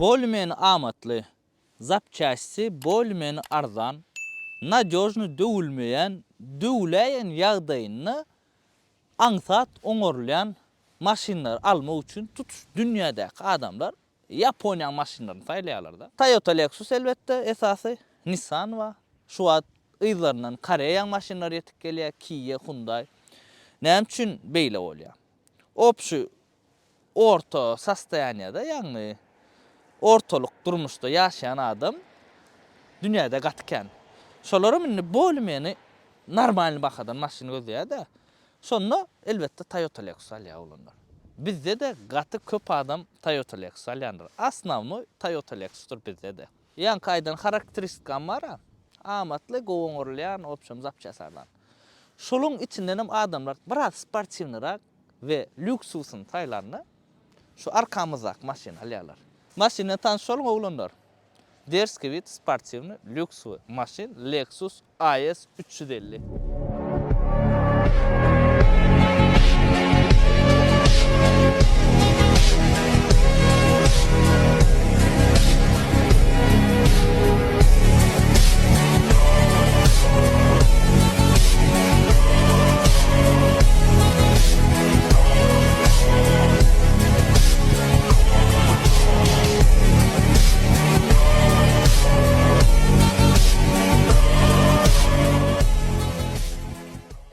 Bolmeni amatly, zapçasty bolmeni arzan, nadýožny döwülmeýän, döwüläýen ýagdaýynda aňsat oňarylýan maşynlary almak üçin tutuş dünýädäki adamlar Ýaponiýanyň maşynlaryny saýlaýarlar-da. Toyota Lexus elbetde esasy, Nissan bar. Şu wagt yzlaryndan Koreýaň maşynlary ýetip gelýär, Kia, Hyundai. Näme üçin beýle bolýar? Obşi orta sostoýaniýada, ýagny ortalyk durmuşda ýaşaýan adam dünýäde gaty kän. Şolaram indi bolymeni normalny bahadan maşyn gözleýär-de. Şonda elbetde Toyota Lexus alýar oglanlar. Bizde-de gaty köp adam Toyota Lexus alýandyr. Osnownoý Toyota Lexusdyr bizde-de. Ýaňky aýdan harakteristikam bar-a. Amatly, gowy oňarylýan, obşem zapças arzan. Şolaň içindenem adamlar biraz sportiwnyrak we lýuksusyny saýlanda şu arkamyzdaky maşyny alýarlar. Maşyn bilen tanyş boluň oglanlar. Derski wid sportiwnyý lýukswy maşyn Lexus AS 350.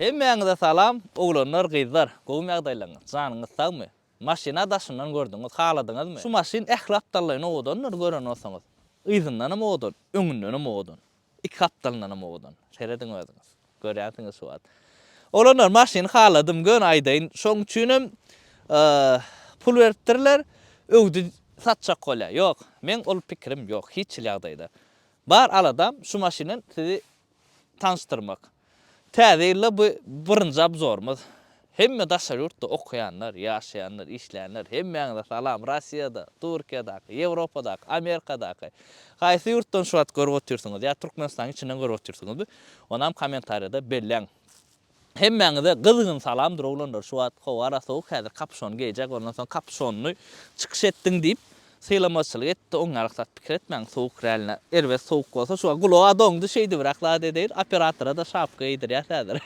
Hemmäňize salam oglanlar gyzlar gowmy ýagdaýlaryňyz janyňyz sagmy maşyna daşyndan gördüňiz haladyňyzmy şu maşyn ähli gapdallaýyn owadandyr gören bolsaňyz yzyndanam owadan öňündenem owadan Iki gapdalyndanam owadan. Serediň özüňiz. Görýänsiňiz şu wagt. Oglanlar maşyny haladym göni aýdaýyn. Şoň üçinem pul beripdirler. Öwdi satjak bolýar. Ýok, meň ol pikirim ýok hiç hili ýagdaýda. Bar aladam şu maşyndan sizi tanyşdyrmak. Täze ýylda bu birinji obzorymyz. Hemme daşary ýurtda okaýanlar, ýaşaýanlar, işleýänler hemmäňize salam Rossiýada, Türkiýadaky, Ýewropadaky, Amerikadaky haýsy ýurtdan şu wagt görüp otyrsyňyz ýa Türkmenistanyň içinden görüp otyrsyňyzmy onam kommentariýada belläň. Hemmäňize gyzgyn salamdyr oglanlar şu wagt howara sowuk häzir kapşon geýjek ondan soň kapşonly çykyş etdiň diýip Sylamazçylyk etdi oňňalyk zat pikir etmäň sowuk realno erbet sowuk bolsa şu gulaga doňdy şeýdibräk zat edeýin operatora-da şapka geýdirýäs häzir.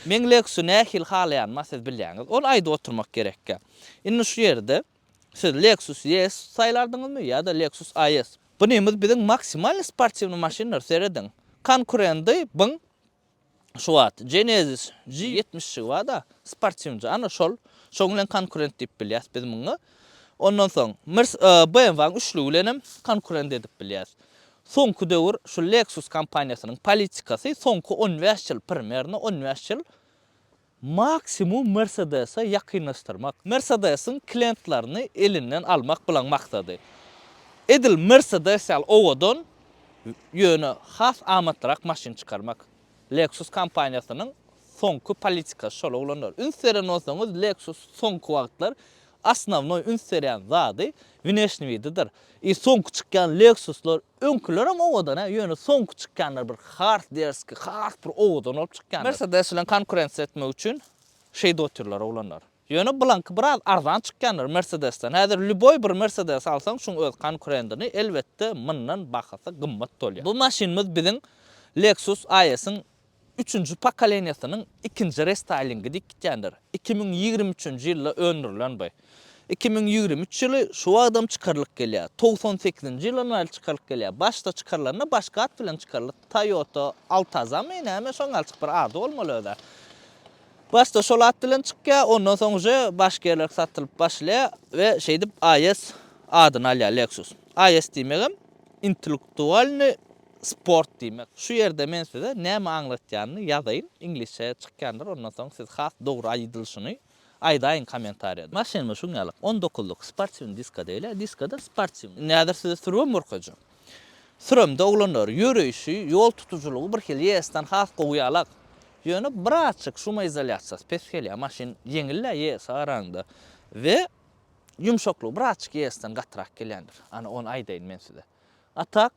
Meň Lexus-y nähili halaýanyma siz bilýäňiz ony aýdyp oturmak gerekkä. Indi şu ýerde siz Lexus ES saýlardyňyzmy ýa-da Lexus AS? Bunymyz biziň maksimalnyý sportiwnyý maşyndyr serediň. Konkurendy byň Şu wagt Genesis G ýetmişjigi bar-da, sportiwnyja, ana şol, şoň bilen konkurent diýip bilýäs biz muňa. Ondan soň Mers BMW-niň üçlügi bilenem konkurent edip bilýäs. Soňky döwür şu Lexus kompaniýasynyň politikasy soňky on bäş ýyl primerno on bäş ýyl Maksimum Mersedese ýakynlaşdyrmak. Mersedesiň klentlerini elinden almak bulaň maksady. Edil Mersedes ýaly owadan, ýöne has amatlyrak maşyn çykarmak. Lexus kompaniýasynyň soňky politikasy şol oglanlar. Üns beren bolsaňyz Lexus soňky wagtlar osnownoý üns berýän zady wneşniý wididir. I soňky çykýan Lexuslar Öňkülerem owadan hä, ýöne soňky çykýanlar bir has derski, has bir owadan bolup çykýanlar. Mercedes bilen konkurensiýa etmek üçin şeýdip otyrlar oglanlar. Ýöne bulaňky biraz arzan çykýandyr Mercedesden. Häzir lýuboý bir Mercedes alsaň şuň öz konkurendini elbetde mundan bahasy gymmat bolýar. Bu maşynymyz biziň Lexus IS-iň Üçünji pokoleniýasynyň ikinji restaýlingi diýip gitýändir. 2023-nji ýylda öndürilen bu. 2023 ýyly şu wagtam çykarylyp gelýär. Togsan sekizinji ýyldan bäri çykarylyp gelýär. Başda çykarylanda başga at bilen çykarylyp, Toyota Altazamy näme şoň ýalyjyk bir ady bolmaly öz-ä. Başda şol at bilen çykýar, ondan soň uje başga ýerlere satylyp başlaýar we şeýdip IS adyny alýar Lexus. IS diýmegem intellektualnyý Sport diýmek. Şu ýerde men size näme aňlatýanyny ýazaýyn, iňlisçe çykýandyr, ondan soň siz has dogry aýdylyşyny aýdaýyň kommentariýada. Maşynymyz şuň ýaly, on dokuzlyk sportiwnyý diska diýilýär, diskada sportiwnyý. Indi häzir size sürübem görkezjek. Süremde oglanlar ýöreýşi, ýol tutujylygy bir hili ES-den has gowy ýalak. Ýöne birazjyk şumoizolýasiýasy pes gelýär, maşyn ýeňil-dä ES-e garanyňda we ýumşaklygy birazjyk ES-den gatyrak gelýändir. Ana ony aýdaýyn men size. A tak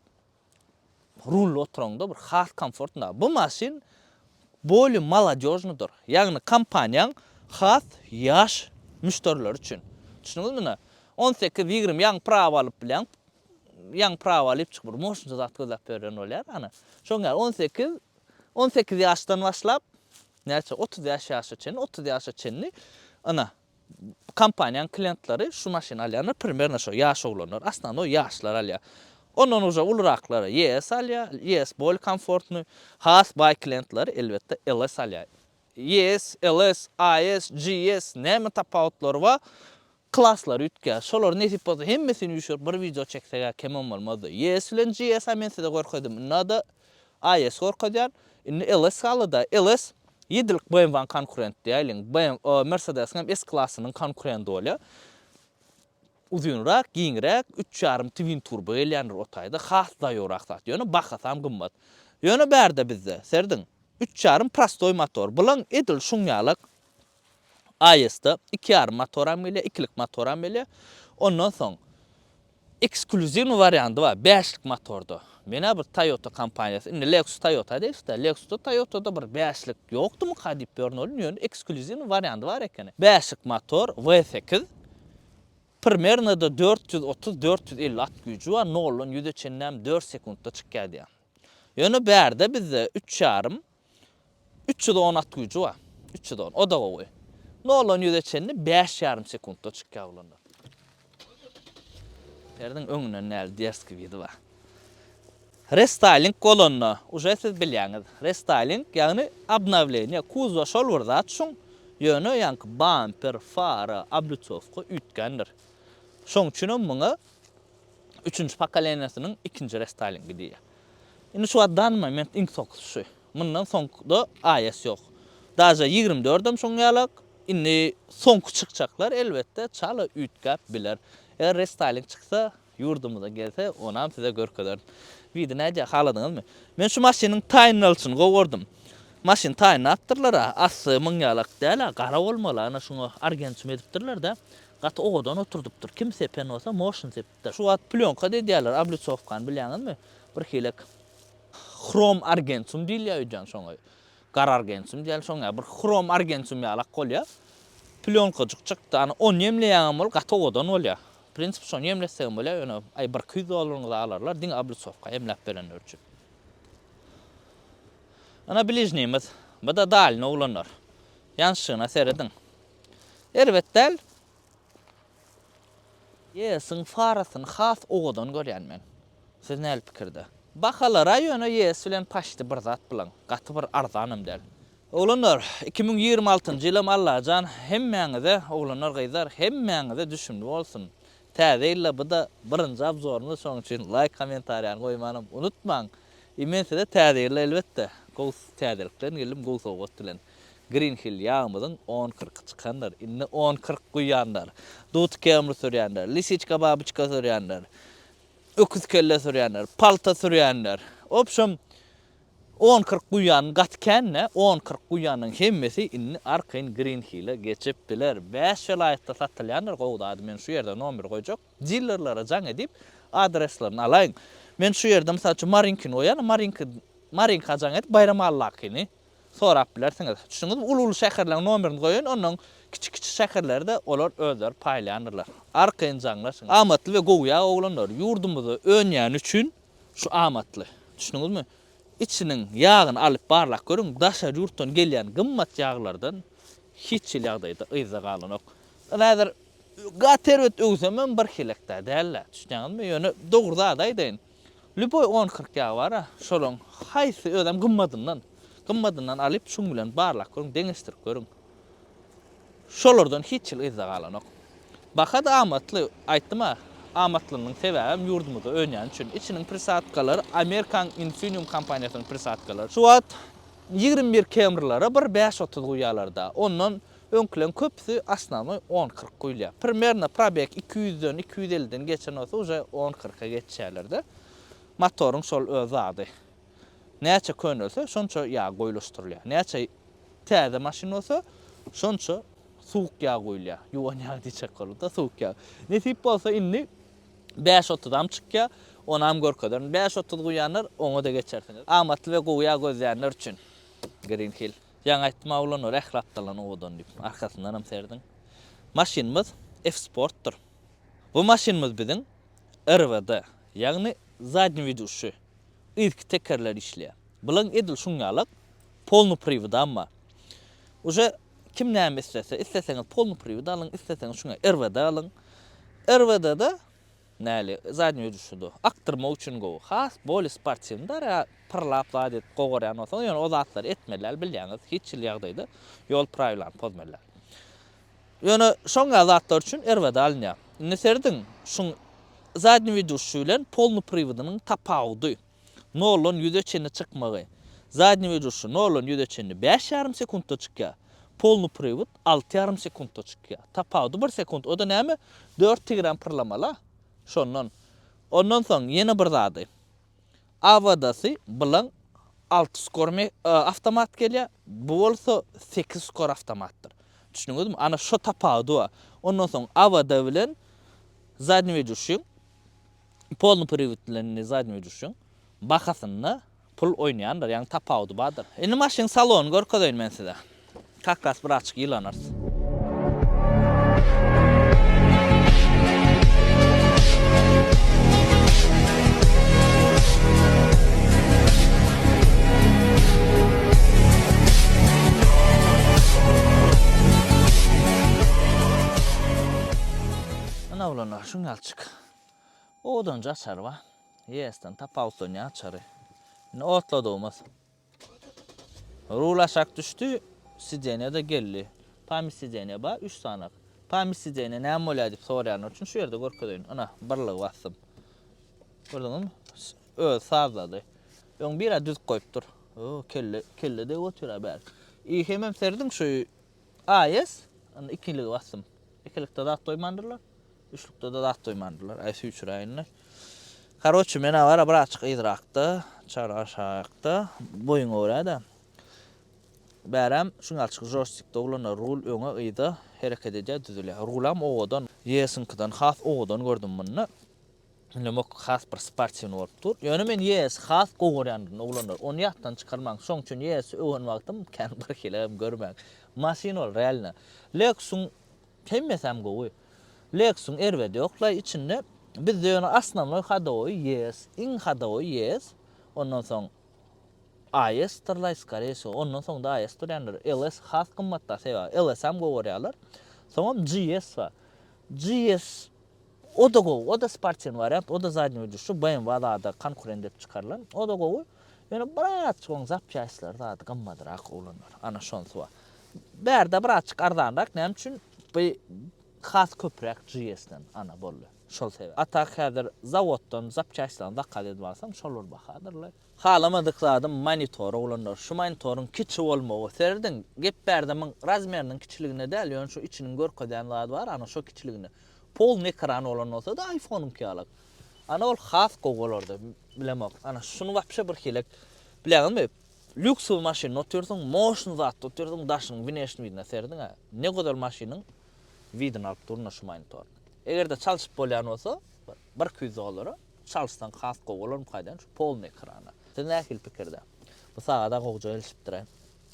rulda oturaňda bir has komfortny. Bu maşyn bolýe molodýožnydyr. Ýagny kompaniýaň has ýaş müşderileri üçin. Düşündiňizmi ine? On sekiz, ýigrimi ýaňy prawa alyp bilýäň. ýaňy prawa alyp çykyp bir moşynça zat gözläp ýören bolýar ana. Şoň ýaly 18 18 ýaşdan başlap näçe 35 ýaşa çenli 30 ýaşa çenli ana kompaniýanyň klientleri şu maşyny alýanlar primerno şo ýaş oglanlar osnownoý ýaşlar alýar. Ondan uje uluraklar ES alýar, ES bolý komfortnyý, has baý klientleri elbetde LS alýar. ES, LS, AS, GS näme tapawutlary bar? Klaslary üýtgär. Şolary nesip bolsa hemmesini üýşürip bir wideo çekseg-ä kemem bolmazdy. ES bilen GS-a men size görkezdim. Indi-de AS görkezýän. Indi LS galdy-da. LS ýedilik BMW-nyň konkurenti diýäýliň. BMW, Mercedes-iň hem S klasynyň konkurenti bolýar. Uzynrak, giňräk, üç ýarym twin turbo gelýändir o taýda. Has zaýorak zat. Ýöne bahasam gymmat. Ýöne bärde bizde, serediň, üç ýarym prostoý motor. Bulaň edil şuň ýalak AES-de iki ýarym motoram gelýär, ikilik motoram gelýär. Ondan soň eksklýuziwnyý wariandy bar, bäşlik motorda. Men-ä bir Toyota kompaniýasy, indi Lexus Toyota degişli-dä, Lexus-da Toyota-da bir bäşlik ýokdumyka diýip ýörün welin, ýöne eksklýuziwnyý wariandy bar ekeni. Bäşlik motor, V sekiz, primerno-da 430, 450 at güýji bar, noldan ýüze çenlem dört sekuntda çykýar diýýär. Ýöne bärde bizde üç ýarym, 310 at güýji bar. 310. O-da gowy. Noldan ýüze çenli bäş ýarym sekuntda çykýar oglanlar. Serediň öňünden näli derski widi bar. Restaýling bolanda, uje siz bilýäňiz. Restaýling, ýagny obnowleniýe, kuzowa şol bir zat şuň, ýöne ýaňky bamper, fara, oblitsowka üýtgändir. Şoň üçinem muňa üçünji pokoleniýasynyň ikinji restaýlingi diýýär. Indi şu wagt dany moment iň soňkusy şu. Mundan soňkuda AS ýok. Daže 24 hem şoň ýalak. Indi soňky çykjaklar elbetde çala üýtgäp biler. Eger restaýling çyksa, ýurdumyza gelse, onam size görkezerin. Widi nädýär, haladyňyzmy? Men şu maşynyň taýynlalyşyny gowy gördüm. Maşyny taýynlapdyrlar-a, asly muň ýalak däl-a, gara bolmaly, ana şuňa argentum edipdirler-de. Gaty owadan oturdypdyr. Kim sepen bolsa, moşyn sepipdir. Şu wagt plýonka edýärler, oblitsowkany bilýäňizmi? Bir hilek hrom argentum diýilýär öýdýän şoňa. Gara argentum diýýär şoňa. Bir hrom argentum ýalak bolýar. Plýonkajyk çykdy. Ana ony ýemleýäňem bol, gaty owadan bolýar. Prinsip şony ýemletsegem bolýar, ýöne aý bir 200 dollaryňyzy alarlar diňe oblitsowka ýemläp berenleri üçin. Ana bližnimiz. Bu-da dalny oglanlar. Ýanşygyna serediň. Erbet däl. YS-iň farasyny has owadan görýän men. Siz nähili pikirde? Bahalara ýöne YS bilen paçti bir zat bilen. Gaty bir arzanam däl. Oglanlar, 2026-njy ýylam Allajan hemmäňize, oglanlar gyzlar hemmäňize düşümli bolsun. Täze ýylda bu-da birinji obzorymyz şonuň üçin laýk kommentariýany goýmanam unutmaň. I men size täze ýylda elbetde gowy täzelik bilen geldim gowy sowgat bilen. Green Hill ýagymyzyň on kyrky çykandyr. Indi on 40 guýýanlar, duty Camry sürýänler, lisiçka babyçka sürýänler, öküz kelle sürýänler, palta sürýänler. Obşem on 40 guýýan gaty kän-dä, on 40 guýýanyň hemmesi indi arkaýyn Green Hill-e geçip biler. Bäş welaýatda satylýandyr gowy zady men şu ýerde nomer goýjak. Dilerlere jaň edip adreslerini alaýyň. Men şu ýerde mysal üçin Marinkini goýýan, Marinki Marinka jaň edip Baýram Allakyny sorap bilersiňiz. Düşündiňizmi? Uly-uly şäherleriň nomerini goýaýyn, ondan kiçi-kiçi şäherleri-de olar özleri paýlaýandyrlar. Arkaýyn jaňlaşyň. Amatly we gowy ýag oglanlar. Ýurdumyzda önýäni üçin şu amatly. Düşündiňizmi? Içiniň ýagyny alyp barlap görüň, daşary ýurtdan gelýän gymmat ýaglardan hiç hili ýagdaýda yzda galanok. Ine häzir gaty erbet öwsemem bir hilek-dä däl-dä. Düşünýäňizmi? Ýöne dogry zady aýdaýyn. Lýuboý on 40 ýag bar-a, şolaň haýsy özem gymmadyndan, gymmadyndan alyp şuň bilen barlap görüň, deňeşdirip görüň. Şolardan hiç hili yzda galanok. Baha-da amatly, aýtdym-a, amatlylygynyň sebäbem ýurdumyzda önýäni üçin. Içiniň prisadkalary Amerikaň Infineum kompaniýasynyň prisadkalary. Şu wagt 21 Camry-lara bir bäş-otuz guýýarlar-da. Ondan öňküleň köpüsi osnownoý on 40 guýulýar. Primerno probeg 200-den, 250-den geçen bolsa uje on kyrka geçýärler-de. Motoryň şol öz zady. Näçe könelse, şonça ýag goýulaşdyrylýar. Näçe täze maşyn bolsa, şonça suwuk ýag guýulýar. Ýuwan ýag diýjek boldy-da, suwuk ýag. Nesip bolsa indi bäş otuzam çykýar, onam görkezerin. Bäş otuz guýanlar oňa-da geçersiňiz. Amatly we gowy ýag gözleýänler üçin Green Hill. Ýaňy aýtdym-a oglanlar, ähli atdalan owadan diýip. Arkasyndanam serediň. Maşynymyz F-Sportdyr. Bu maşynymyz biziň RWD. Ýagny zadnýi widuşi. Yzky tekerler işleýär. Bulaň edil şuň ýalak polny priwodam bar. Uje kim näme islese, isleseňiz polny priwod alyň, isleseňiz şuňa RWD alyň. RWD-da näli zadnýi widuşida akdyrmak üçin gowy. Has bolýa sportiwnyý da pyrlap zat edip gogarýan bolsaňyz, ýöne o zatlary etmeli däl bilýäňiz, hiç hili ýagdaýda ýol prawilany pozmaly däl. Ýöne şoň ýaly zatlar üçin RWD alynýar. Indi serediň, şuň zadnýi widuşi bilen polny priwodynyň tapawudy. Noldan ýüze çenli çykmagy. Zadnýi widuşi noldan ýüze çenli bäş ýarym sekuntda çykýar. Polny priwod alty ýarym sekuntda çykýar. Tapawudy bir sekunt. O-da näme? Dört tigram pyrlamaly-a. Şondan. Ondan soň ýene bir zady. AWD-sy bilen alty skor awtomat gelýär, bu bolsa sekiz skor awtomatdyr. Düşündiňizmi? Ana şo tapawudy bar. Ondan soň AWD bilen zadnýi weduşiň, polny priwod bilen indi zadnýi weduşiň bahasynda pul oýnaýandyr, ýagny tapawudy bardyr. Indi maşynyň salonyny görkezeýin men size. Kak ras birazçyk ýylanarys. Ine oglanlar şuň ýalyçyk. Owadanjy açary bar. YS-den tapawutlanýar açary. Indi otladygymyz. Rul aşak düşdi, sidenýa-da geldi. Pamyt sidenýa bar, üç sanak. Pamyt sidenýa näme bolýar diýip soraýanlar üçin şu ýerde görkezeýin. Ynha, birligi basdym. Gördüňizmi? Özi sazlady. Öň bir-ä düzüp goýupdyr. O, kelle, kelle degip otyr-a bäri. I hemem serediň şu AS, indi ikiligi basdym. Ikilikde zat goýmandyrlar. Üçlükde-de zat goýmandyrlar. Aý süýçüräý indi. Karoçi men awara birazçyk yzrakda, çar aşakda, boýuňa görä-de. Bärem şuňalçyk jostikde oglanlar rul öňe yza hereket edýär düzülýär. Rulam owadan. YS-iňkiden has owadan gördüm munda. Bilemok has bir sportiwnyý bolup dur. Ýöne men YS has gowy görýändirin oglanlar. Ony ýatdan çykarmaň. Şoň üçin YS-i öwen wagtym kän bir hilegem görmäň. Maşyn ol realno. Lexus-yň Hemmesem gowy. Lexuň erbedi ýoklaý içinde. Bizde ýöne osnownoý hadowoý YS. Iň hadowoý YS. Ondan soň AS dyrlaý skoree wsego. Ondan soňda AS durýandyr. LS has gymmatda sebäbi LS-am gowy görýärler. Soňam GS bar. GS o-da gowy. O-da sportiwnyý wariant, o-da zadnýi widuşy BMW zada konkurent edip çykarylan. O-da gowy. Ýöne birazjyk oň zapçastleri zady gymmadrak oglanlar. Ana şonsy bar. Bärde birazjyk arzanrak näme üçin bu has köpräk GS-den ana boldy. Şol sebäp. A tak häzir zawoddan zapçastlaryny zakaz edip alsaň şol bir bahadyrlar. Halamadyk zadym monitor oglanlar. Şu monitoryň kiçi bolmagy. Serediň gep bärde muň razmeriniň kiçiliginde däl ýöne şu içiniň görkezýän zady bar ana şo kiçiliginde. Polny ekran bolan bolsady iPhone-yňky ýalak. Ana ol has gowy bolardy. Bilemok. Ana şuny wapşe bir hilek bilýäňizmi Lýuksowy maşynda otyrsyň, moşny zatda otyrsyň, daşynyň wneşni widine serediň-ä. Ne gözel maşynyň widini alyp dur ine şu monitor. Eger-de çalşyp bolýan bolsa, bir 200 dollara çalyşsaň has gowy bolarmyka diýýän şu polny ekrana. Siz nähili pikirde? Bu sagada gowja gelişipdir-ä.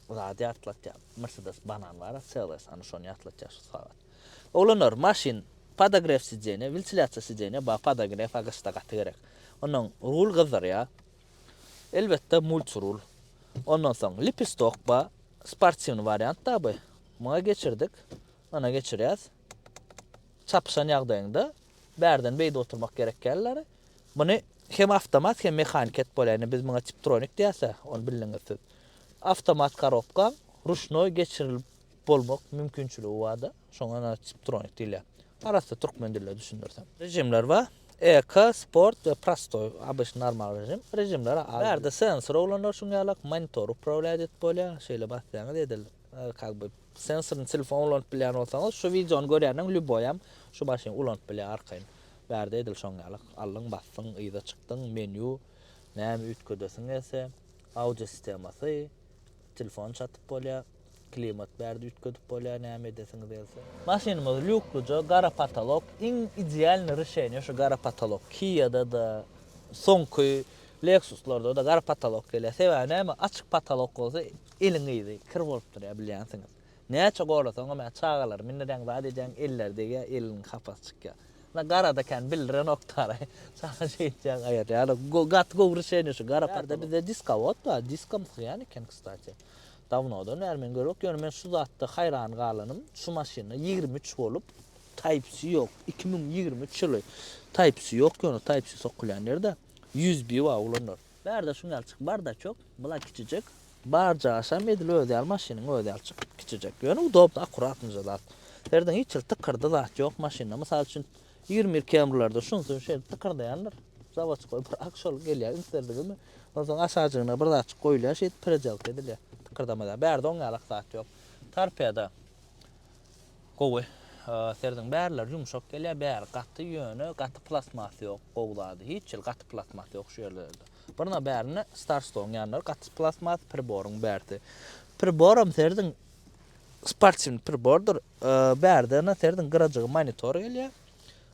Zady ýatlatýar. Mercedes banan bar-a, CLS, ana şony ýatlatýar şu sagat. Oglanlar, maşyn podogrew sidenýa, wentilýasiýa sidenýa bar, podogrew-a gyşda gaty gerek. Onnoň rul gyzdyrýar. Elbetde multirul. Ondan soň lipistok ba, sportiwny wariant da bu. Muňa geçirdik. Ana geçirýäs. Çapyşan ýagdaýyňda bärden beýdip oturmak gerek däldir. Muny hem awtomat hem mehanik et bolýar. Indi biz muňa tiptronik diýäs-ä, ony bildiňiz siz. Awtomat korobkaň ruşnoý geçirilip bolmak mümkinçiligi barda. Şoňa ina tiptronik diýilýär. Arassa türkmen dilinde düşündirsem. Režimler bar. Eko, sport we prostoý, obyçny normal režim. Režimler az. Bärde sensor oglanlar şuň ýalak monitor upravlýat edip bolýar. Şeýle basýaňyz edil kak by sensorny telefon ulanyp bilýän bolsaňyz şu wideony görýäniň lýuboýam şu maşyny ulanyp bilýär arkaýyn. Bärde edil şoň ýalak. Aldyň basdyň yza çykdyň menýu näme üýtgedesiň gelse audio sistemasy telefon çatyp bolýar. Klimat bärde üýtgedip bolýar näme edesiňiz gelse. Maşynymyz lýuklyja gara patolok iň idealnyý rişeniýe şu gara patolok Kia-da-da soňky Lexus-larda-da gara patolok gelýär sebäbi näme açyk patolok bolsa eliň yzy kir bolup durýar bilýänsiňiz näçe gorasaňam ä çagalary mindirýäň zat edýäň elleri degýär eliň hapasy çykýar. Na garada kän bildirenok dara. Saňa şeýtýän aýyrýar. Gaty gowy rişeniýa şu gara parda bizde diskowod bar. Diskam sygýan eken kstati. Dawnodan bäri men görüp, ýöne men şu zatda haýran galanym, şu maşynda 23 bolup Type-C ýok. 2023 ýyly Type-C ýok, ýöne Type-C sokulýan ýerde USB bar oglanlar. Bärde şuň ýaly çyk bardaçok, bula kiçijek. Barja aşam edil özi ýaly maşynyň özi ýaly çykyp kiçijek. Ýöne udobny akkuratnyja zat. Serediň hiç hili tykyrdy zat ýok maşynda. Mysal üçin 21 Camry'larda şunsy şeýdip tykyrdaýandyr. Zawodskoý brak şol gelýär üns berdiňizmi? Onsoň aşajygyna bir zatjyk goýulýar şeýdip predelka edilýär. Tykyrdamaz. Bärde oň ýalak zat ýok. Torpeda. Gowy. Serediň bärleri ýumşak gelýär, bäri gaty, ýöne gaty plastmas ýok, gowy zady. Hiç hili gaty plastmas ýok şu ýerlerde. Birine bärinde Starstone ýanlary gaty plastmas, priboryň bärsi. Priboram serediň sportiwnyý pribordyr. Bärde ine serediň gyrajygy monitor gelýär.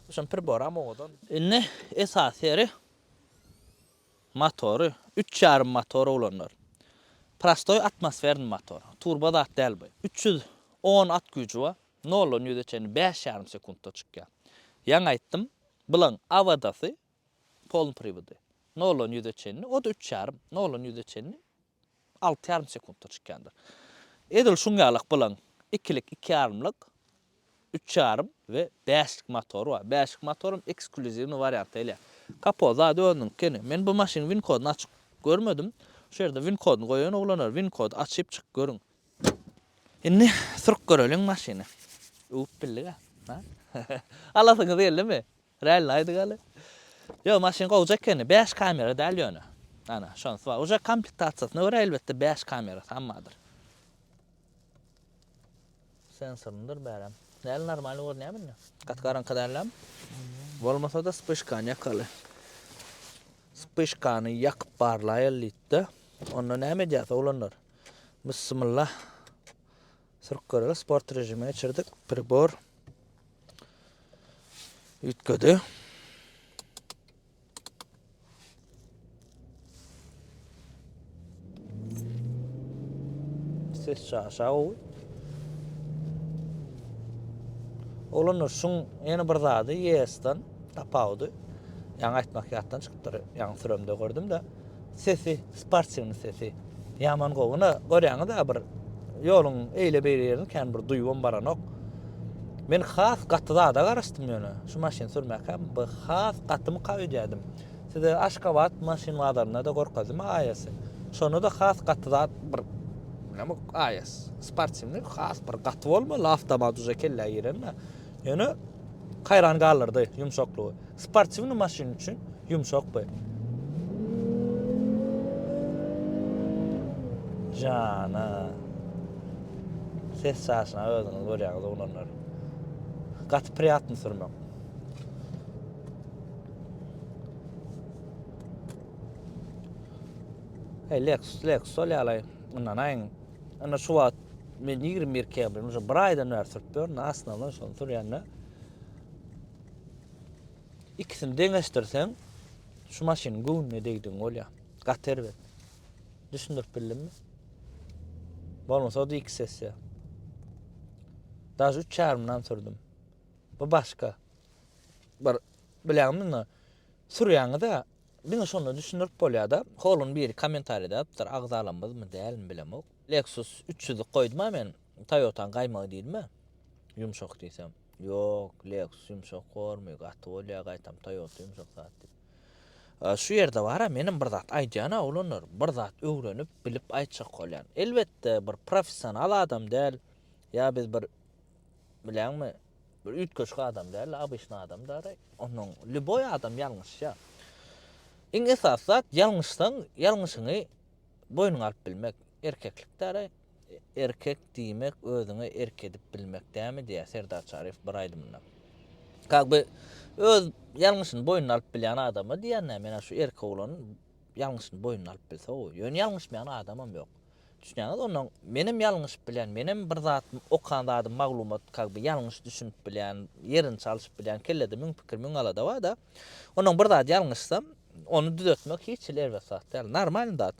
Şoň priboram owadan. Indi esasy ýeri Motory, üç ýarym motor oglanlar. Prostoý atmosfernyý motor. Turbo zat däl bu. 310 at güýji bar. Noldan ýüze çenli bäş ýarym sekuntda çykýar. Ýaňy aýtdym, bulaň awodasy polny priwody. Noldan ýüze çenli, o-da üç ýarym, noldan ýüze çenli alty ýarym sekuntda çykýandyr. Edil şuň ýalak bulaň ikilik, iki ýarymlyk, üç ýarym we bäşlik motory bar. Bäşlik motoram eksklýuziwnyý wariantda gelýär. Kapot zady özüniňki ýene. Men bu maşynyň win koduny açyp görmedim. Şu ýerde win koduny goýan oglanlar win kody açyp çykyp görüň. Indi sürüp göreliň maşyny. Öwüp bildik-ä. Alasyňyz geldimi? Realno aýdygaly. Ýok, maşyn gowja ekeni. 5 kamera däl ýöne. Ana, şonsy bar. Uje komplektasiýasyna görä elbetde 5 kamerasy hammadyr. Sensornydyr bärem. Däl normal görünýärmi indi? Gaty garaňky dällämi? Bolmasa-da spyşkany ýakaly. Spyşkany ýakyp barlaýaly diýdi-de. Onda näme edýäs oglanlar? Bismillah. Sürüp göreli. Sport režime geçirdik. Pribor. Üýtgedi. Ses çaşa gowy. Oglanlar şuň ýene bir zady ES-den tapawudy. Ýaňy aýtmak ýatdan çykypdyr. Ýaňy süremde gördüm-de. Sesi, sportiwnyý sesi. Ýaman gowy. Ine, görýäňiz-ä bir ýoluň eýle-beýle ýerini kän bir duýubam baranok. Men has gaty zada garaşdym ýöne. Şu maşyny sürmäkäm bu has gatymyka öýdýärdim. Size Aşgabat maşyn bazarynda-da görkezdim AS-i. Şonda-da has gaty zat bir näme AS sportiwnyý has bir gaty bolmaly awtomat uje kellä girende. Ýöne haýran galdyrdy ýumşaklygy. Sportiwnyý maşyn üçin ýumşak bu. Jana. Ses çaşyna özüňiz görýäňiz oglanlar. Gaty priýatny sürmek. Hey Lexus, Lexus ol ýaly. Ynanaýyň. Ana şu wagt men 21 Camry uje bir aýdan bäri sürüp ýörün. Asnawdan şony sürýän-de. Ikisini deňeşdirseň, şu maşynyň göwnüne degdigiň bolýar. Gaty erbet. Düşündirip bildimmi? Bolmasa o-da iki sessiýa. Daže üç ýarymdan sürdüm. Bu başga. Bir bilýäňmi indi? Sürýäňiz-ä, diňe şonda düşündirip bolýar-da. Holuň biri kommentariýada ýazypdyr, agzalamyzmy, dälmi bilemok. Lexus 300-lik goýdum-a men, Toyota-nyň gaýmagy diýdim-ä. Ýumşak diýsem. Ýok, Lexus ýumşak bormy, gaty bolýar, gaýtam Toyota ýumşak zat diýip. Şu ýerde bar-a, menem bir zat aýdýan-a oglanlar, bir zat öwrenip, bilip aýtjak bolýan. Elbetde, bir professional adam däl, ýa biz bir, bilýäňmi, bir üýtgeşik adam däl, obyçny adam däl. Onnoň lýuboý adam ýalňyşýar. Iň esasy zat, ýalňyşsaň, ýalňyşyňy boýnuňa alyp bilmek. Erkeklik däl-aý. Erkek diýmek özüňe erk edip bilmek dämi diýýär Serdar Çaryýew bir aýdymynda. Kak by öz ýalňyşyny boýnuna alyp bilýän adama diýýän dä menä şu erkek oglan ýalňyşyny boýnuna alyp bilse gowy. Ýöne ýalňyşmaýan adamam ýok. Düşünýäňiz ondan menem ýalňyşyp bilýän menem bir zat okan zadym maglumat kak by ýalňyş düşünip bilýän ýerini çalşyp bilýän kellede müň pikir müň alada barda. Ondan bir zat ýalňyşsam Ony düzetmek hiç hili erbet zat däl. Normalny zat.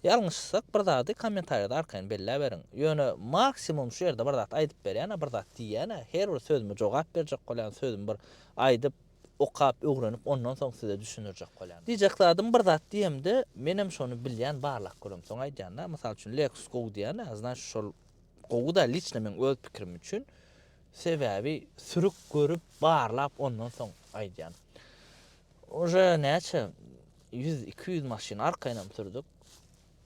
Ýalňyşsak bir zady kommentariýada arkaýyn belläberiň. Ýöne maksimum şu ýerde bir zat aýdyp berýän-ä, bir zat diýýän-ä, her bir sözüme jogap berjek bolýan, sözümi bir aýdyp. okap, öwrenip ondan soň size düşündirjek bolýan. Diýjek zadym bir zat diýemde menem şony bilýän barlap göremsoň aýdýan-da. Mysal üçin Lexus gowy diýýän-ä, znaçt şol gowy-da liçno meň öz pikirim üçin. Sebäbi sürüp görüp barlap ondan soň aýdýan. Uje näçe 100-200 maşyn arkaýynam sürdük.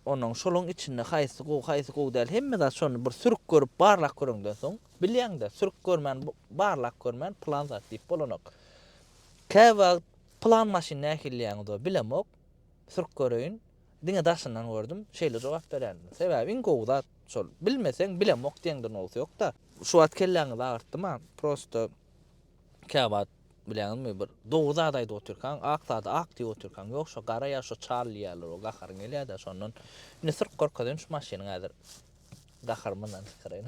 Ondan şolaň içinde haýsy gowy haýsy gowy däl hemme zat şony bir sürüp görüp barlap göreňden soň bilýäňdä sürüp görmän barlap görmän pylan zat diýip bolanok. Käwagt pylan maşyn nähili diýýäňiz bilemok sürüp göreýin diňe daşyndan gördüm şeýle jogap berýän. Sebäbi iň gowy zat şol bilmeseň bilemok diýeňden gowusy ýokda. Şu wagt kelläňizi agyrtdyma prosto käwagt bilýäňizmi bir dogry zat aýdyp otyrkaň ak zady ak diýip otyrkaň ýok şo gara ýa şo çal diýýärler o gaharyň gelýärde şondan indi sürüp görkezeýin şu maşynyň häzir gaharymdan çykaryň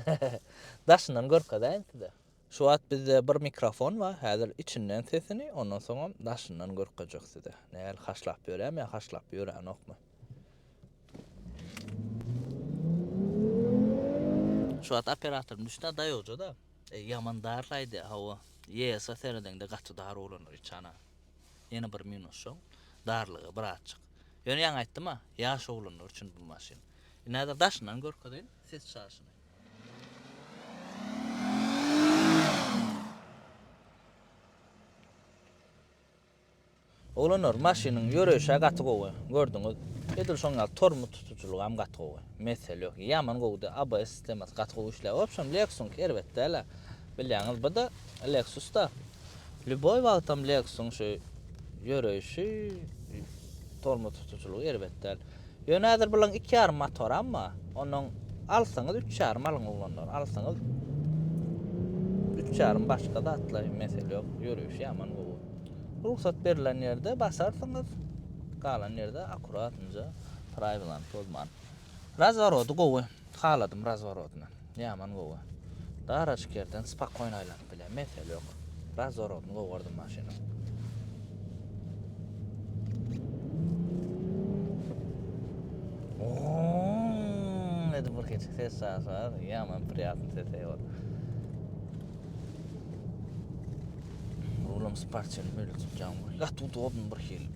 daşyndan görkezäýin size. Şu wagt bizde bir mikrofon bar häzir içinden sesini ondan soňam daşyndan görkezjek size nähili haşlap ýörýärmi ýa haşlap ýöränokmy. Şu wagt operatorym düşdi daýawja-da. Ýaman dar saýdy hawa. YS-a seredeňde gaty dar oglanlar içana. Ýene bir minus şoň. Darlygy birazjyk. Ýöne ýaňy aýtdym-a, ýaş oglanlar üçin bu maşyn. Indi häzir daşyndan görkezeýin ses çaşyny. Oglanlar maşynyň ýöreýşä gaty gowy. Gördüňiz. Edil şoň ýaly tormoz tutujylygam gaty gowy. Mesele ýok. Ýaman gowudy. ABS sistemasy gaty gowy işleýär. Wobşem Lexusyňky erbet däl-ä. Bilýäňiz bu-da Lexus-da. Lýuboý wagtam Lexusyň şu ýöreýşi, tormoz tutujylygy erbet däl. Ýöne häzir bulaň 2,5 motoram bar. Ondan alsaňyz 3,5 alyň oglanlar. Alsaňyz 3,5 başga zatlar mesele ýok. Ýöreýşi ýaman gowy. Rugsat berlen ýerde basarsyňyz, galan ýerde akkuratynja prawilany pozman. Razworody gowy, haladym razworodyny. Ýaman gowy. Darajyk ýerden spakoýno aýlanyp bilýär, mesele ýok. Razworodyny gowy gördüm maşynyň. Ooo, edip bir keçik ses çykarsa, ýaman priýatny ses eý ol. Rulam sportiwny böyle tutýan bu. Gaty udobny bir hili.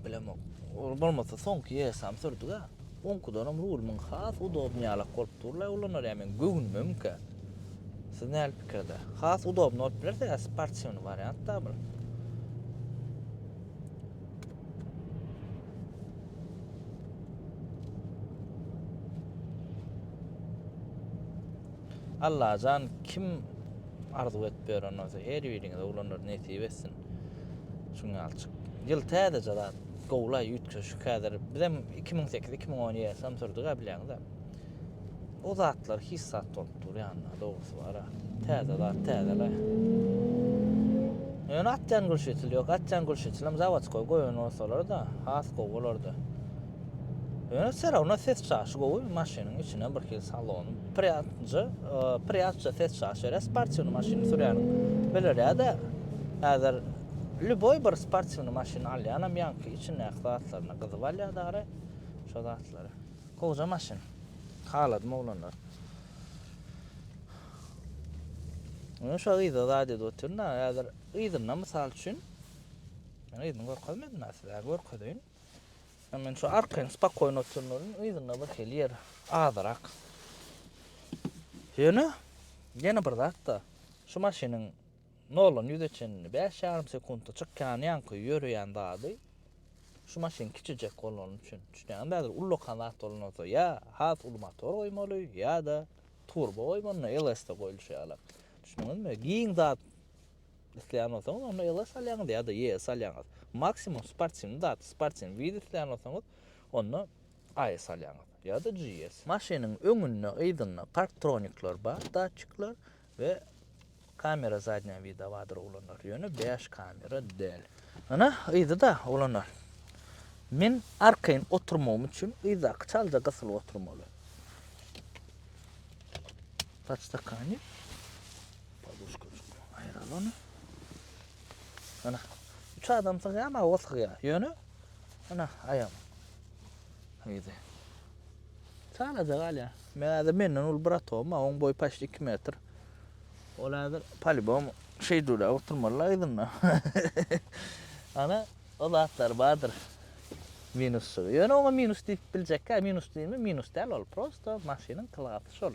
Bilemok. Ol bolmasa soňky ýesam sürdük-ä. Oňkudanam rulumyň has udobny ýalak bolup dur-la ulanar ýa meň göwnümemkä. Siz nähili pikirde? Has udobny bolup biler sebäbi sportiwny wariant-da bul. Allajan kim arzuw edip ýören bolsa her biriňize oglanlar nesip etsin. Şuň ýalyçyk. Ýyl täzeje zat. Gowulaý üýtgeşik häzir. Bizem 2008 2010 ýersem sürdük-ä bilýäňiz-ä. O zatlar hiç zat bolup dur ýanynda dogrusy bar-a. Täze zat täzelaý. Ýöne atýan gülşetil ýok. Atýan gülşetilem zawodskoý goýan bolsalar-da has gowy bolardy. Ýöne vse ravno ses çaşy gowy maşynyň içine bir hili salony priýatnja priýatja ses çaşy berýär sportiwny maşyny sürýäniň bilerýädä häzir lýuboý bir sportiwny maşyn alýanam ýaňky içindäki zatlaryna gyzyp alýar dary şo zatlary gowja maşyn haladym oglanlar Ýöne şo yza zat edip otyryn da häzir yzynda mysal üçin men yzyny görkezmedim size görkezeýin. Men şu arkaýyn spakoýno oturanlaryň yzynda bir hili ýer azyrak. Ýöne ýene bir zat-da, şu maşynyň noldan ýüze çenli 5,5 sekuntda çykýan ýaňky ýöreýän zady şu maşyn kiçijek bolany üçin. Düşünýäňizmi? Häzir ullakan zat bolan bolsa ýa has uly motor goýmaly ýa-da turbo goýmaly, LS-de goýulşy ýaly. Düşündiňizmi? Giň zat Isleýän bolsaňyz onda LS alýaňyz ýa-da ES alýaňyz. Maksimum sportiwny zat, sportiwny wid isleýän bolsaňyz onda AS alýaňyz ýa-da GS. Maşynyň öňünde, yzynda parktronikler bar, datçikler we kamera zadnýa vida bardyr oglanlar. Ýöne 5 kamera däl. Ana, yzy-da oglanlar. Men arkaýyn oturmagym üçin yzdaky çalja gysylyp oturmaly. Podstakannik. Poduşkajyk aýyraly ony. Ana, üç adam sygýar, mawa sygýar. Ýöne, ana, aýam. Yzy. Çalaja galýar. Men häzir menden uly bratogym bar, oň boýy paçti 2 metr. Ol häzir polibom. Şeýdibräk oturmaly yzynda. Ana, o zatlar bardyr. Minusçygy. Ýöne oňa minus diýip biljekkä, minus diýme, minus däl ol. Prosto maşynyň klasy şol.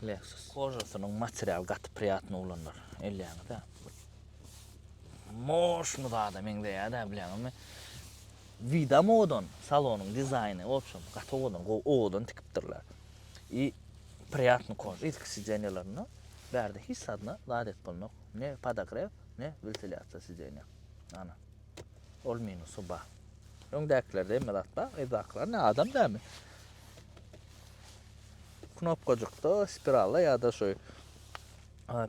Lexus. Kožasynyň material gaty priýatny oglanlar. Elýäňiz-ä. Moşny zada meňzeýär-dä bilýäňizmi? Widam owadan, salonyň dizaýny wobşem gaty owadan, gowy owadan tikipdirler. I priýatny koža yzky sidenýalarynda bärde hiç zadyna zat edip bolnok. Ne podogrew, ne wentilýasiýa sidenýa. Ana. Ol minusy bar. Öňdäkilerde hemme zat bar, yzdakylar ne adam dämi? Knopkajykda, spiralda ýa-da şu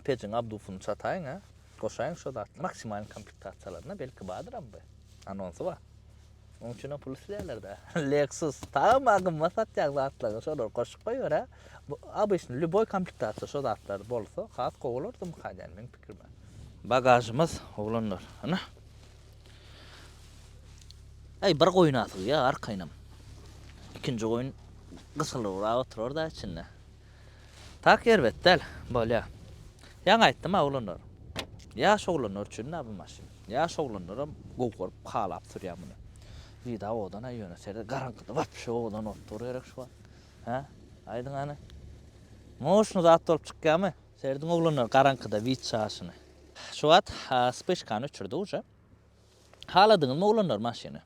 pejiň abdufyny çataýyň, a. Goşaýyň şo zat. Maksimalny komplektasiýalarynda belki bardyram bu. Anonsy bar. Oň üçinem pul isleýärler-dä. Lexus tagama gymmat satýan zatlaryňy şolary goşup goýber-ä. Bu obyçny lýuboý komplektasiýa şo zatlar bolsa has gowy bolardymyka diýýän meň pikirim-ä. Bagažymyz oglanlar. Ynha. Äý bir goýun-a sygýar arkaýynam. Ikinji goýun gysylybrak oturar-da içinde. Tak erbet däl. Bolýa. Ýaňy aýtdym-a oglanlar. Ýaş oglanlar üçin-dä bu maşyn. Ýaş oglanlaram gowy görüp, halap sürýär muny. Vida owadan-a ýöne seret garaňkyda wapşe owadan bolup dur gerek şu wagt. Hä? Aýdyň hany. Moşny zat bolup çykýamy? Serediň oglanlar garaňkyda wid çaşyny. Şu wagt spyşkany öçürdik uje. Haladyňyzmy oglanlar maşyny?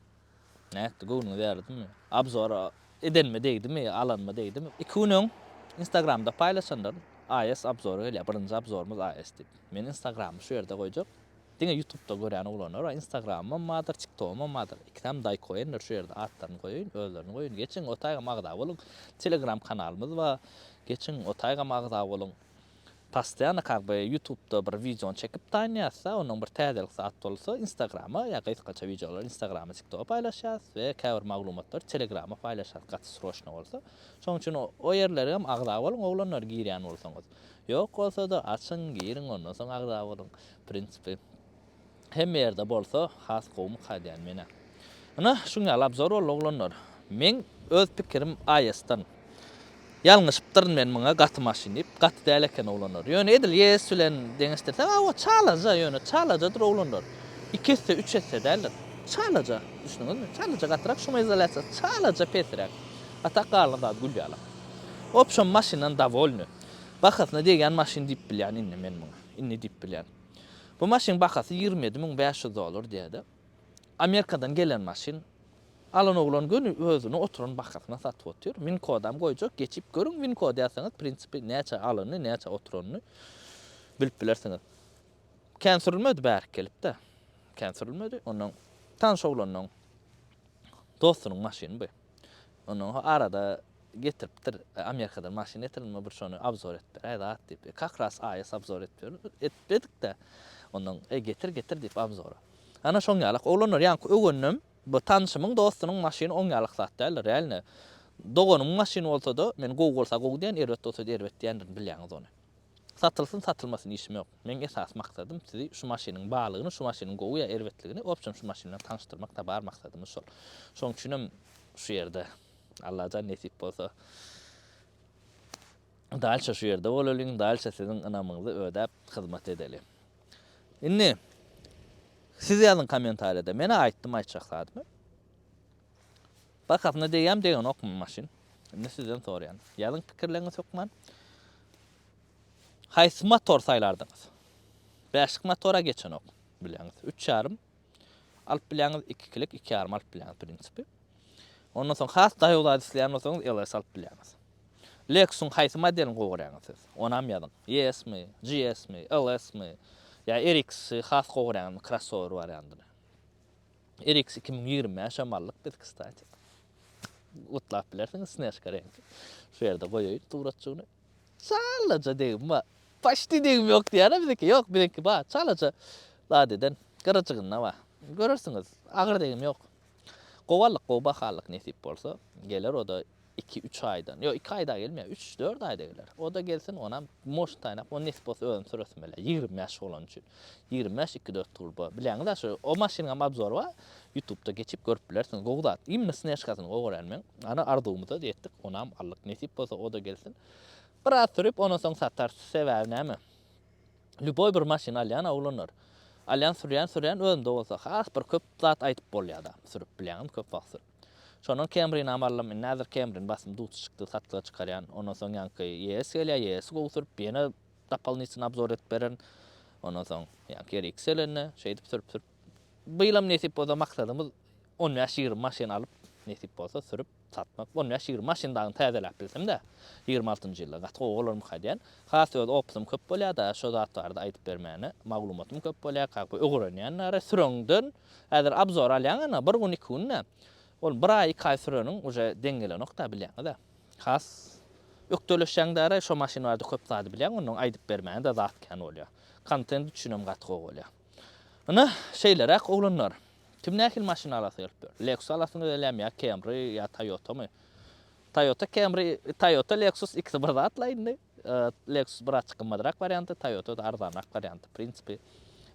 Nätdi, göwnüňize ýaradymy? Obzor edenime degdimi, alanyma degdimi? Iki gün öň Instagramda paýlaşanlar AS obzory gelýär, birinji obzorymyz AS diýip. Men Instagramy şu ýerde goýjak. Diňe YouTube'da görýän oglanlar bar. Instagramym bardyr, TikTogym bardyr. Ikisem Daýkoendir şu ýerde atlaryny goýaýyn, özlerini goýaýyn. Geçiň, o taýgam agza boluň. Telegram kanalymyz bar. Geçiň, o taýgam agza boluň. Postoýanno kak by ýutubda bir wideony çekip taýynýasda ondan bir täzelik zat bolsa instagrama ýa gysgaça wideolary instagrama tiktoga paýlaşýas we käbir maglumatlary telegrama paýlaşýas gaty sroçno bolsa şoň üçin o ýerlerem agza boluň oglanlar girýän bolsaňyz ýok bolsada açyň giriň ondan soň agza boluň prinsipi Hemme ýerde bolsa has gowumyka diýän menä. Ynha şuň ýaly obzor boldy oglanlar. Meň öz pikirim AS-dan. Ýalňyşypdyryn men muňa gaty maşyn diýip. Gaty däl eken oglanlar. Ýöne edil ES bilen deňeşdirseň hawa çalaja ýöne çalajadyr oglanlar. Iki esse üç esse däldir. Çalaja düşündiňizmi? Çalaja gatyrak şumoizolýasiýasy çalaja pesräk. A tak galan zat gül ýalak. Wobşem maşyndan dowolny. Bahasyna degýän maşyn diýip bilýän indi men muňa. Indi diýip bilýän. Bu maşynyň bahasy 27500 dollar diýýärdi. Amerikadan gelen maşyn. Alan oglan göni özüni oturan bahasyna satyp otyr. Win kodam goýjak, geçip görüň win kod ýazsaňyz prinsipi näçe alanyny, näçe oturanyny bilip bilersiňiz. Kän sürülmedi bärik gelip-de. Kän sürülmedi. Ondan tanyş oglanyň dostunyň maşyny bu. Ondan arada getiripdir. Amerikadan maşyn getirilme bir şony obzor et beräý zat diýip. Kak ras AS obzor et etmedik-de. Ondan e getir getir diýip obzora. Ana şoň ýalak oglanlar ýaňky öwendim bu tanşymyň dostunyň maşyny oň ýalak zat däldir realno. Doganymyň maşyny bolsada men gowy bolsa gowy diýen erbet bolsada erbet diýendirin bilýäňiz ony. Satylsyn satylmasyn işim ýok. Meň esasy maksadym sizi şu maşynyň barlygyny şu maşynyň gowy ýa erbetligini obşem şu maşyn bilen tanyşdyrmak da bar maksadymyz şol. Şoň üçinem şu ýerde Allajan nesip bolsa dalşa şu ýerde bolalyň, dalşa siziň ynamyňyzy ödäp hyzmat edeli. Indi siz ýazyň kommentariýada. Men aýtdym aýtjak zadymy. Bakasyna degýämi degenokmy maşyn? Indi sizden soraýan. Ýazyň pikirleriňizi hökman. Haýsy motor saýlardyňyz? Bäşlik motora geçenok bilýäňiz. Üç ýarym alyp bilýäňiz, ikikilik, iki ýarym alyp bilýäňiz prinsipi. Ondan soň has daýaw zat isleýän bolsaňyz LS alyp bilýäňiz. Lexus-yň haýsy modelini gowy görýäňiz siz? Onam ýazyň. ES-mi, GS-mi, LS-mi ýa RX-i has gowy görýäňizmi crossover wariandyny? RX 2025 hem aldyk biz kstati. Gutlap bilersiňiz Snežka reňki. Şu ýerde goýaýyn suratjygyny. Çalaja degim bar. Paçti degim ýok diýýär-ä biziňki. Ýok, biziňki bar. Çalaja zat eden gyrajygynda bar. Görersiňiz, agyr degim ýok. Gowy aldyk, gowy baha aldyk nesip bolsa. Geler o-da iki-üç aýdan. Ýok, iki aýda gelmeýär, üç-dört aýda geler. O-da gelsin, onam moşt taýynap, ony nesip bolsa özüm süresim gelýär. 25 bolany üçin. 25 iki dört turbo. Bilýäňiz-ä şu, o maşynyňam obzory bar. Ýutubda geçip görüp bilersiňiz. Gowy zat. Imенно Snežkasyny gowy görýän men. Ana arzuwymyza ýetdik. Onam aldyk. Nesip bolsa o-da gelsin. Biraz sürüp ondan soň satarys. Sebäbi näme? Lýuboý bir maşyn alýan oglanlar. Alýan sürýän sürýän özümde bolsa has bir köp zat aýdyp bolýada. Sürüp bilýäňmi köp wagt sürüp. Şondan Camry-nam aldym. Indi häzir Camry-ni basym duty çykdy satlyga çykarýan. Ondan soň ýaňky ES gelýär. ES-i gowy sürüp ýene dopolnitsyny obzor edip bererin. Ondan soň ýaňky RX gelende şeýdip sürüp sürüp. Bu ýylam nesip bolsa maksadymyz on bäş-ýigrimi maşyn alyp nesip bolsa sürüp satmak. On bäş-ýigrimi maşyn dagyny täzeläp bilsemdä, 26-njy ýylda gaty gowy bolarmyka diýýän. Has öz opytym köp bolýar-da, şo zat barada aýdyp bermäne maglumatym köp bolýar, как бы öwrenýän nary süreňden häzir obzor alýaň ana bir gün iki günde ol bir aý iki aý süreniň uje deň gelenok-da bilýäňiz-ä. Has ökdeleşýäň däre şo maşyn barada köp zady bilýäň onnoň aýdyp bermäne-de zat kän bolýar. Kontent üçinem gaty gowy bolýar. Ynha, şeýleräk oglanlar. Kim nähili maşyn alasy gelip dur? Lexus alasyňyz gelýärmi ýa Camry ýa Toyotamy? Toyota Camry, Toyota Lexus ikisi bir zatla indi. Lexus birazçyk gymmadrak warianty, Toyota da arzanrak warianty. W prinsipi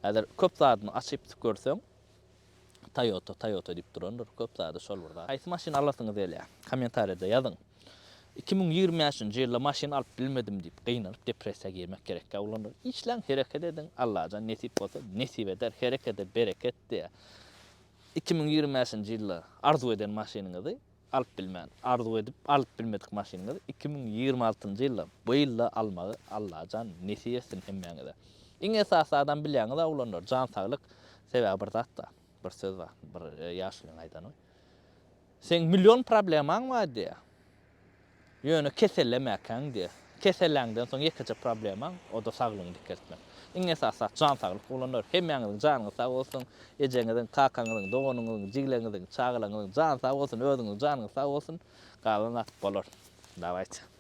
häzir köp zadyny açyp görseň Toyota, Toyota diýip durandyr. Köp zady şol bir zat. Haýsy maşyn alasyňyz gelýär? Kommentariýada ýazyň. 2025-nji ýylda maşyn alyp bilmedim diýip gynanyp depressiýa girmek gerekkä oglanlar. Işläň, hereket ediň, Allajan nesip bolsa nesip eder, herekede bereket diýýär. 2025-nji ýylda arzuw eden maşynyňyzy alyp bilmän, arzuw edip alyp bilmedik maşynyňyzy 2026-njy ýylda, bu ýylda almagy Allajan nesip etsin hemmäňize. Iň esasy zadam bilýäňiz oglanlar, jan saglyk, sebäbi bir zat bar, bir söz bar, bir ýaşulyň aýdany. Seň million problemaň bar diýýär. Ýöne kesellemäkäň diýýär. Keselläňden soň ýekeje problemaň, o-da saglygyňy dikeltmek. Iň esasy zat jan saglyk oglanlar. Hemmäňiziň janyňyz sag bolsun. Ejeňiziň, kakaňyzyň, doganyňyzyň, jigleňiziň, çagalaňyzyň jany sag bolsun, özüňiziň janyňyz sag bolsun. Galan zat bolar. Dawayte.